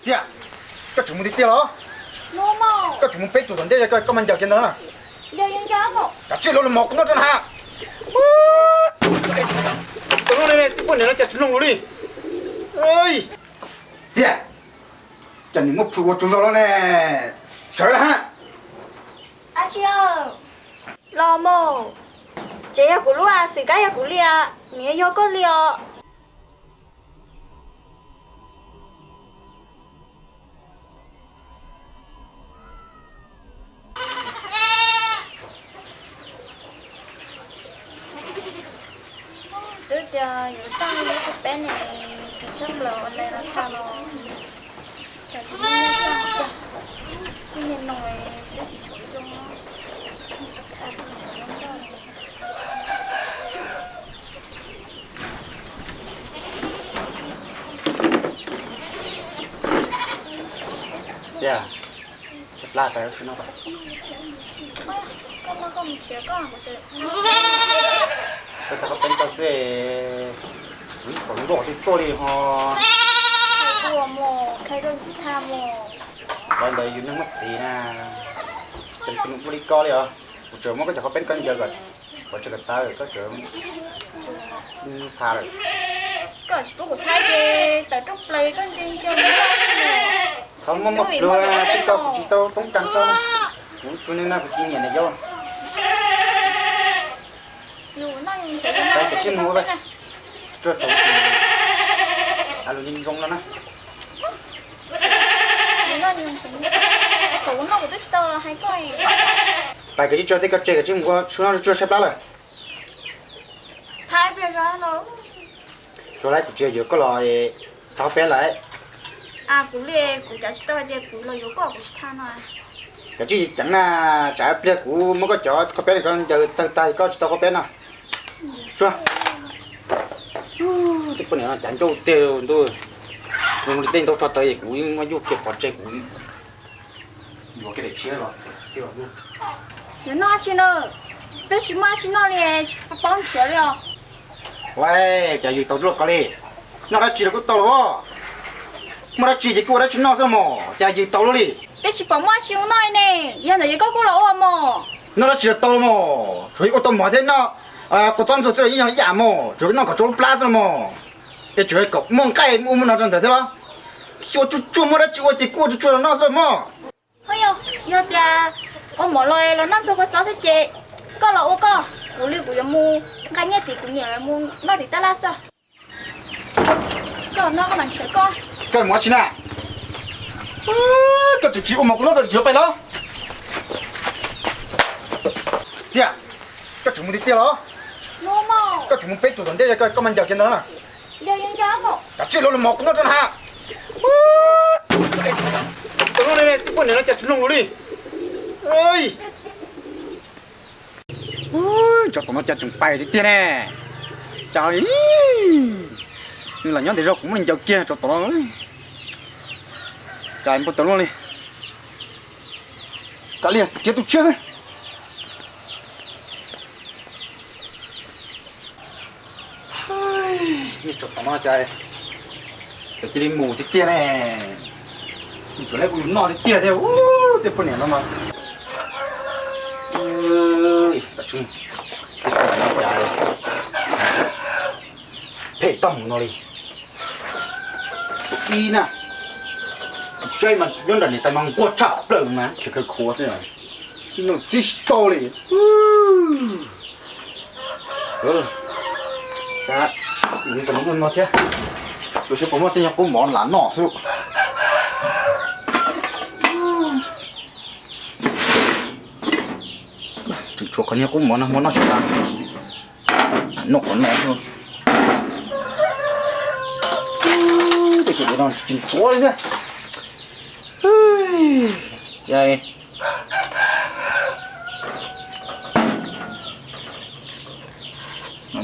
Xiab, koj tseem mus tiag tiag los? Koj tseem mus peb tug tom ntej, koj mas ncaws kiag ntawd na. Kav tsij los los mov kuv noj rau na. Tau no ne, tib poj niam no cas tsis mloog lus li. Xiab, cas nws muab plhu ua tsaug zog los ne. Sawv lawm hab. Ab tsi, los mog, tsev yog kuv lub, xwm kab yog kuv li, nws yog koj li os. Twb tias yuav txaj lub peb ne, tis tshaj plaws ua le los tha los, cas tsis muaj txaj tiag. Tib niag no twb tsis tshua zoo. Xiab, plab tas si no. Koj tag koj peeb tau xwb, kuv ib qho lub ntuj qhov twg tuaj li ho. Los ntawd yus neeg muaj txiv na, ua li koj li os. Kuv tseem muab koj cov qhov peeb koj ncaws kom, kom tsw kom tawv, koj tseem tha lawm. Koj tsis pub kuv thaij ces tawm rooj plaws koj ntsia ntsia. Txhob muab muab plhu, tej ko kuv tsis tau toob kas txog. Kuv tsuas neeg na kuv tsis nyiam niam yau. Kav tsij mus ua, tsuag tau, a lus zoo no na. Pais kav tsij tso tej ko tseg, kav tsij mus ua, sub no tsuag tshaib plab lawm. Suav laib, kuv tsis yog yuav koj los thab peb lawm. Kuv li, kuv cav tsis tau hais tias kuv los yuav koj kuv tsis tha no. Kav tsij ceev na, tsam pliag kuv muab koj cov qhov peb no koj ncaws tawg tag koj tsis tau qhov peb no. Tsuag. Tej poj niam no cav ncauj tiag ntuj. Zoo li tej ntaub tso tawv es kuv yeej muab yuj kiag pov tseg kuv yuav kiag daim tshiab los. Yuav noj dab tsi na? Twb tsis muaj dab tsi noj li, tsis paub nrhiav li os. Ua cas yws tau luaj ko li? Noj dab tsi los kuj tau los. Muaj dab tsi ces kuj ua dab tsi noj xwb mog, cas yws tau luaj li? Twb tsis pom muaj dab tsi ua noj li ne, yog ntawd yog koj kuj los ua mog. Noj dab tsi los tau mog, tsuas ua tau mov thiab noj, kua txob ntxuag xwb los yeej yog ib yam mog, tsuas noj kom tsau lub plab xwb los mog. Es tseem kom muaj nqaij ua muaj no rau ntawd thiab los? Xyuas tsuag tsuag muaj dab tsi ua ces kuj ua tsuag tsuag los noj xwb mog. Ho yog, yog tias ua mov los los noj ntxuag kua txob xwb ces koj los ua koj, kuv li kuv yuav mus nqa nyiaj tim kuv niam mus noj tim tab laj xwb. Koj noj koj mam nrhiav koj. Koj mus ua tsi na? Koj tseem tsis ua mov kuv noj koj tseem tsis yuav pais los? Xiab, koj tseem mus tiag tiag los? Koj tseem mus peb tug tom ntej, koj mas ncaws kiag ntawd na. Kav tsij los los mov kuv noj rau na. Tau no ne, tib poj niam no cas tsis mloog lus li. Tsov tom no cas tseem pais tiag tiag ne. Cas nws lam nyob ntev zog kuv muab nws ncaws kiag tsov tom no. Cas npau taws luaj li. Kav liam, nrhiav tus tshiab xwb. Niag tsov tom no cas txawm cia li mus tiag tiag ne. Nws tsuas laib kuv yus noj tiag tiag thiab, tej poj niam no mas. Phem tag mus no li. Ib na, saib mas nyob nram niam tais mas nquag tshaj plaws mas khiav khawv khuav xwb, noj txib tsis tau li. Ua li cas no thiab, ua siab puas muaj tej nyuag qub mov lam noj xwb. Tseem tshuav qhov niag qub mov no muab noj tsis tas. Noj qhov no xwb. Tej cov no tsis ntxuav li thiab.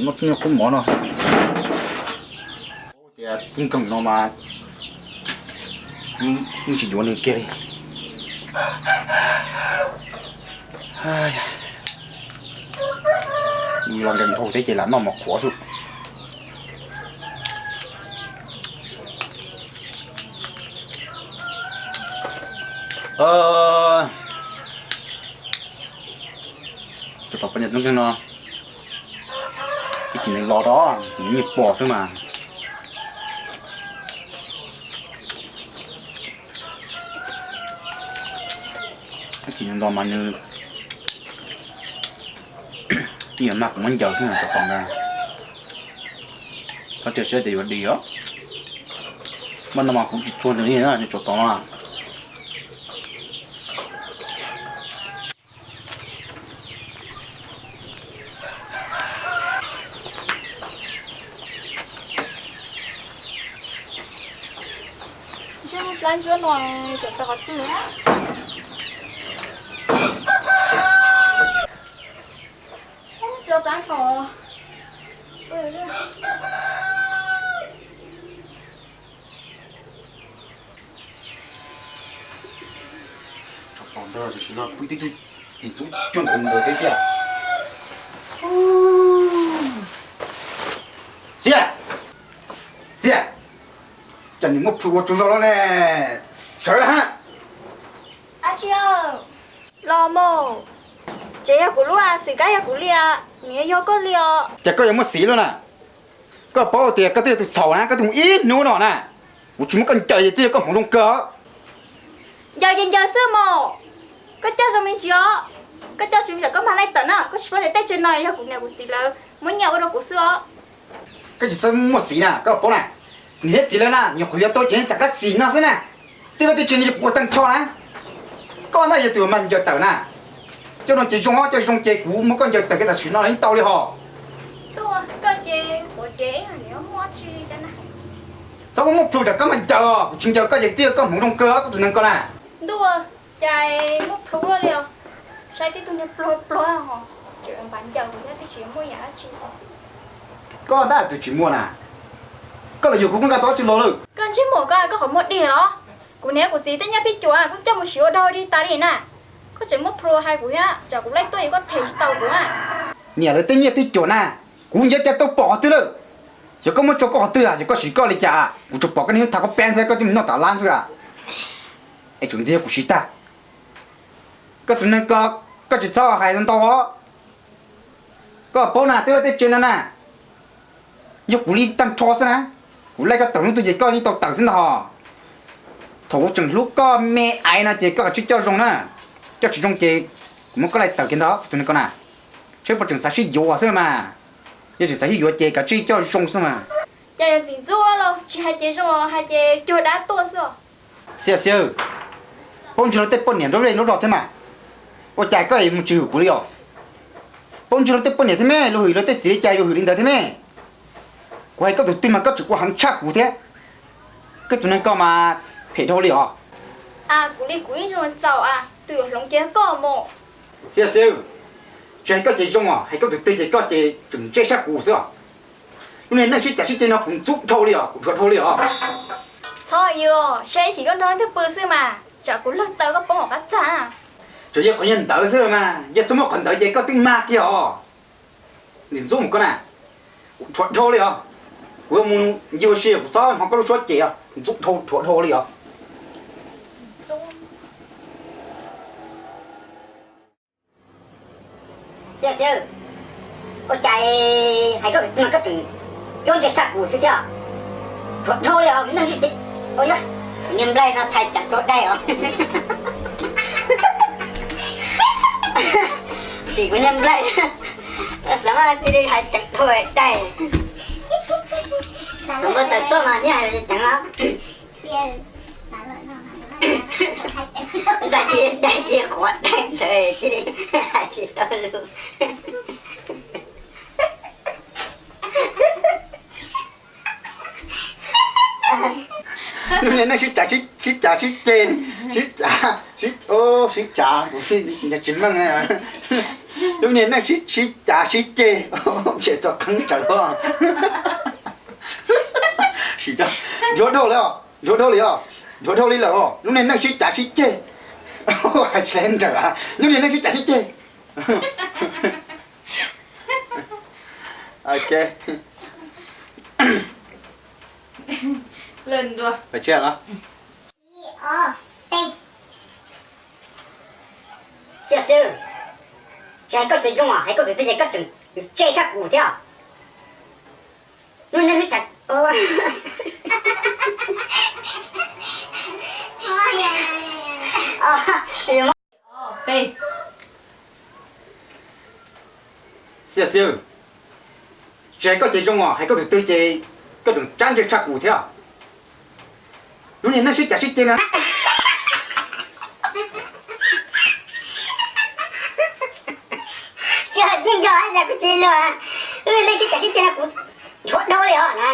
Noj tej nyuag qub mov no. Tias kub nkeeg no mas yeej tsis yuav nws kiag li. Los nkees dhau thiab ces lam noj mov qhuav xwb. Cov tau poj niam tub nkeeg no, ib chim nws los rau nws nyiam pom xwb mas. Ib chim nws los mas nws ib yam mas kuv muab ncaws xwb, tsov tom ntag. Koj cia siab tias yuav dim os. Mas no mas kuv tsis tshua ntawd li na, tsov tom no. Ntshe plab ntsuab no tseem tau qhov twg. Tsuab plab no. Tsov tom ntag, tam sim no pw tib tug tis ntxub cuag ntawd ntawd thiab tiag. Xiab, Xiab, cas nws muaj plhu ua tsaug zog lawm ne? Sawv hab. Los mus, tseem yog kuv lub, xwm kab yog kuv li, nws yog koj li os. Ces koj yuav muaj xiv lawm na. Koj paub tias koj twb yog tus txhaum na, koj twb mus ib hnub no na, kuv tsis muab koj ncaws ces twb yog koj hmoov zoo kawg. Ncaws ces ncaws xwb mas, koj coj zoo me ntsis os. Koj coj tsis zoo ces koj mag laij tawm na, koj tsis paub tias tej tsev no yog kuv niam kuv txiv lawv muab nyiaj ua rau kuv xwb os. Koj tsis txhob muaj xiv na, koj paub na, niam thiab txiv lawv na nyuam qhuav yuav tau ces xav kab xis no xwb na, tej vaj tej tsev no yog kuv ua tag nrho na. Koj ntag yog tus mag ncaws tawm na. Coj zoo ces zoo, coj zoo ces kuv muab koj ncaws tawm kiag tam sim no los yeej tau li hos. Txhob muaj plhu rau koj mag ncaws os, kuv tsis ncaws koj ces twb yog koj hmoov zoo kawg koj tus neeg ko na. Ntuj, cas muaj plhu luaj li os. Saib tib tug niag pluag pluag ho, tseem npav ncaws kuv thiab twb tsis muaj yam dab tsi. Koj ntag tus tsis muaj na, koj los yuav kuv koj nqa tau dab tsi los lawm? Koj ntsej muag koj, koj qhov muag dig los? Kuv niam kuv txiv tej nyiaj phij cuam kuv coj mus siv ua dog dig tas li na. Koj tseem muaj plhu hais kuv thiab, tsam kuv laij tuaj es koj them tsis tau kuv na. Niam lawv tej nyiaj phij cuam na, kuv ncav cas tau pom qhov twg lawm? Yog koj muab tso koj qhov twg, yog koj siv koj li cas, kuv tsuas pom koj niag hnub thav koj peb thiab koj twb mus noj tas lab xwb. Es tseem ntiag kuv siv tag. Koj tus neeg ko, koj tsis txhob hais ntau os. Koj paub na, tej vaj tej tsev no na, yog kuv li tag nrho xwb na. Kuv laij koj tawm hnub twg ces koj yeej tau tawm xwb ntag hos. Thaum kuv tseem hlub koj me aiv no ces koj kav tsij coj zoo na. Coj tsis zoo ces kuv muab koj laij tawm kiag ntag tus neeg ko na. Saib puas tseem xav sib yuav xwb mas. Yog tseem xav sib yuav ces kav tsij coj zoo xwb mas. Cas yuav txiv ntxub los tsis hais ces zoo, hais ces cuag dab tuaj xwb. Xiab Xiab, paub ntsis luag tej poj niam nruab zej nruab zog thiab mas, ua cas koj mus tsis hwm kuv li os? Paub ntsis luag tej poj niam thiab me, luag hwm luag tej txiv li cas yuav hwm li ntawd thiab me. Kuv hais koj tus twg mas koj tseem ua heev tshaj kuv thiab. Koj tus neeg ko mas phem dhau li os. Kuv li kuv yeej zoo txaus, tus yuav hloov kiag koj mus. Xiab Xiab, tsis hais koj ces zoo os, hais koj tus twg ces koj ces tseem ntse tshaj kuv xwb os. Lub niag neej sib cav sib ceg no kuv ntxub dhau li os, kuv dhuav dhau li os. Txhob yws, saib ib chim koj nrog leej twg pw xwb mas, tsam kuv lawg taw koj poob hauv qab txag. Tsuas yog qhov yog ntawd xwb mas, yog txhob muaj qhov ntawd ces koj twb mag kiag os. Ntxim ntxub mus koj na, kuv dhuav dhau li os. Kuv yuav mus ncig ua si, kuv txhob hnov koj lub suab ces os, ntxub dhau, dhuav dhau li os. Xiab Xiab, ua cas hais koj tus twg mas koj tseem cuab ntse tshaj kuv xwb thiab. Dhuav dhau li os, neeg sib cav. Ua yog, kuv niag nplaig no txhais ceev dua daig os. Tim kuv niag nplaig, xav mas cia li hais ceev dhau daig. Thaum npawg tawm tuaj mas nyiaj hais ceev los. Daig ci, daig ci quav daig ntawd cia li hais tsis tau lus. Lub niag neej sib cav sib ceg, sib cav sib, sib cav, kuv tsis meej. Lub niag neej sib cav sib ceg, tseem tuaj qeeb rawv. Sim, dhuav dhau li os, dhuav dhau li os, dhuav dhau li lawm os, lub niag neej sib cav sib ceg. Hais tsis tau nrawm, lub niag neej sib cav sib ceg. Ok. Ib, ob, peb. Xib hwb, tsis hais koj ces zoo os, hais koj tus twg ces koj tseem tseg tshaj kuv thiab. Lub neej sib cav, Xib hwb, tsis hais koj ces zoo os, hais koj tus twg ces koj tseem tsab ntseg tshaj kuv thiab. Lub niag neej sib cav sib ceg na. Tsis hais yeej yog ib yam kuv cia li, lub niag neej sib cav sib ceg no kuv nthuav dhau li os na.